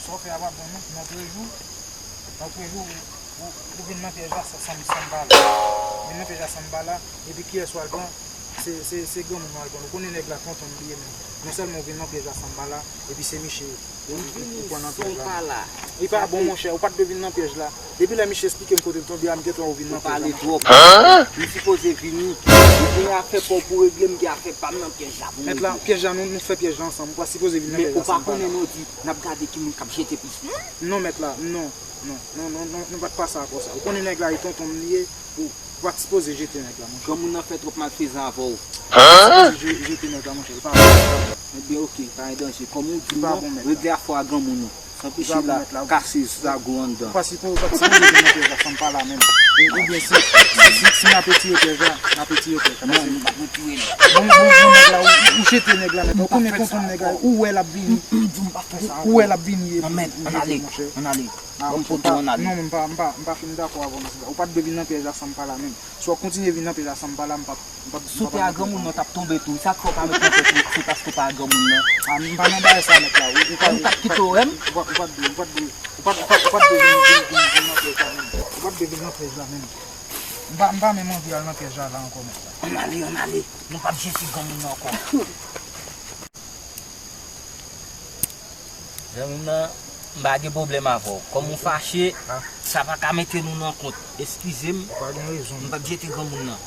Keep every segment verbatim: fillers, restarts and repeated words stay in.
Sa w fè a pa bon non, nan prejou, nan prejou, ou, ou, ou vin nan pyèj la san, san, san m pa la. Ou vin nan pyèj la san m pa la, epi kiyès w al pran? Se, se, se granmoun w al pran. Ou konnen nèg la tonton m li ye menm. Non sèlman ou vin nan pyèj la san m pa la, epi se misye ou, ou, ou, ou pran nan pyèj la. Li pa bon, monchè, ou pa t dwe vin nan pyèj la. Depi lè misye esplike m kote l tonbe a, m gentan wè ou vin nan pyèj la, monchè. Ou pale twòp. Ou sipoze vini. Ou gen afè pa w pou regle, m gen afè pa m nan pyèj la pou m regle. Mèt la, pyèj la, nou, nou fè pyèj la ansanm. Ou pa sipoze vin nan pyèj la san m pa la. Men ou pa konnen, Nodi, n ap gade ki moun k ap jete pis. Non, mèt la, non. Non, non, non, non, nou pa t pase akò sa. Ou konnen nèg la e tonton m li ye, ou, ou pa t sipoze jete nèg la, monchè. Granmoun nan fè twòp malfezan avè w. Ou pa t sipoze je-, jete nèg la, monchè. Li pa bon. Ebyen, oke, pa gen danje. Kòm ou di m nan, regle afè a granmoun nan. Sa anpeche l la kase zago anndan. Ou pa sipo-, ou pa t sipoze vin nan pyèj la san m pa la menm. Ou, oubyen si, si, si, si n ap retire pyèj la, n ap retire pyèj la. Non, nou p ap retire l. Bon, bon, bon, nèg la, ou, ou jete nèg la, mèt la. Ou konnen tonton nèg la, ou wè l ap vini. M di w m p ap fè sa ankò. Ou wè l ap vini, epi, epi, monchè. Non, mèt, ann ale, ann ale. Ban m pote w ann ale. Non, m pa, m pa, m pa fin dakò avè w nan sans sa. Ou pa t dwe vin nan pyèj la san m pa la menm. Si w ap kontinye vin nan pyèj la san m pa la, m p ap, m p ap, m p ap. Sote a granmoun nan t ap tonbe tou. Sa k fè w pa met nan tèt ou se paske w pa granmoun nan? A, m pa nan bagay sa, mèt la. Ou, ou pa, ou pa t kite w wè m? Ou pa, ou pa t dwe, ou pa t dwe, ou pa t, ou pa t, ou pa t dwe vin, vin, vin, vin nan pyèj la menm. Ou pa t dwe vin nan pyèj la menm. M pa, m pa menm anvi al nan pyèj la, la ankò, mèt la. Ann ale, ann ale. Nou p ap jete granmoun nan ankò. Zanmi m nan, m pa gen pwoblèm avè w. Kòm ou fache, sa pa ka mete nou nan kont. Eskize m, m p ap jete granmoun nan.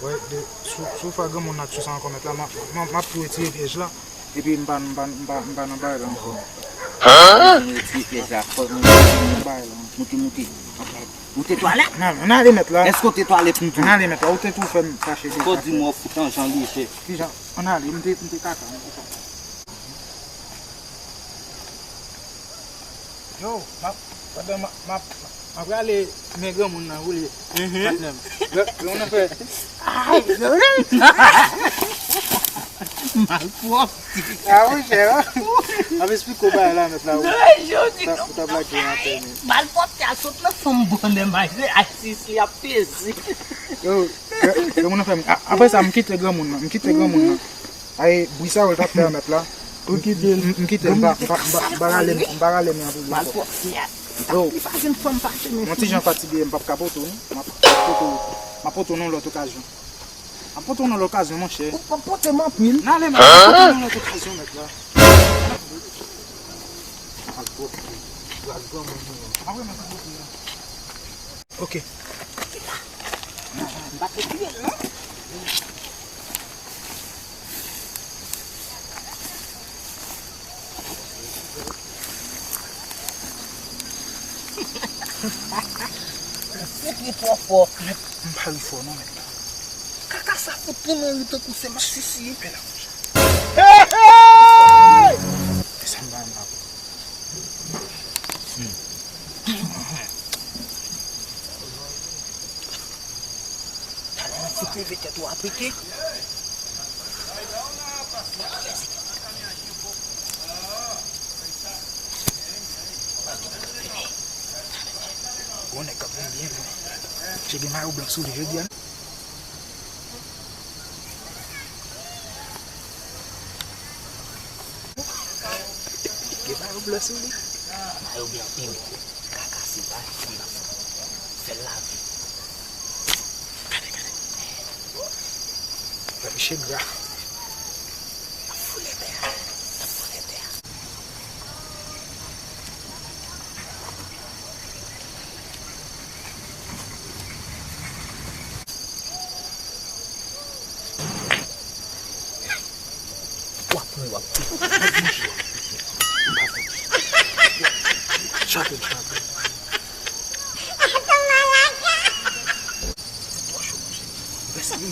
Wè, de, si, si w fè granmoun nan aksyon sa ankò, mèt la, m ap, m ap, m ap tou retire pyèj la, epi m pa, m pa, m pa, m pa nan bagay la ankò. Ou retire pyèj la, fò nou retire nan bagay la. Moute, moute. Moute twalèt? Nan, ann ale, mèt la. Èske w te twalèt m tou? Ann ale, mèt la, ou te tou fè m fache deja. Fò w di m wè w fout an jan lejè. Kijan? Ann ale, m te, m te kaka, m te kaka. Yo, m ap, pandan m ap, m ap, m ap rale men granmoun nan woule, patnè m. Lè, lè moun nan fè, ay, malpwòpte. A, monchè, wi. M ap esplike w bagay la, mèt la, wi. Ou ta, ou ta blage anpil, men. Malpwòpte a sot nan fanm bonè, mache ayisyen ap peze. Yo, granmoun nan fè m. A, apre sa, m kite granmoun nan. M kite granmoun nan. Ay, bri sa yo l t ap fè a, mèt la. Ou kite l. M, m kite l, m pa, m pa, m pa, m pa rale, m pa rale men an pou li ankò. Yo, m yon ti jan fatige, m p ap ka pote w, non. M ap pote w, m ap pote w nan lòt okazyon. M ap pote w nan lòt okazyon, monchè. Ou p ap pote m anpil. N ale, mèt la, m ap pote w nan lòt okazyon, mèt la. Al pwòp, al granmoun mwen. Apre, mèt la, pote w. Ok. M pa te tiye l, non. Ou fout ri twò fò. M pa ri fò, non, mèt la. Kaka sa fout tounen ri tankou se masisi. Fè la, monchè. Hey, hey! E sa m pa, m pa. Talè an fout leve tèt ou a pete. Gwo nèg k ap vin byen vre. Misye gen mayo blan sou li jodi a. Gen mayo blan sou li. Mayo blan pi gwo. Kaka se pa janm nan fè. Fè l lave. Gade, gade. Wè misye gra. L ap foule tè a. L ap foule tè a. W ap pran, w ap pran. Chape, chape. Twò cho, monchè. Fè sa, wi.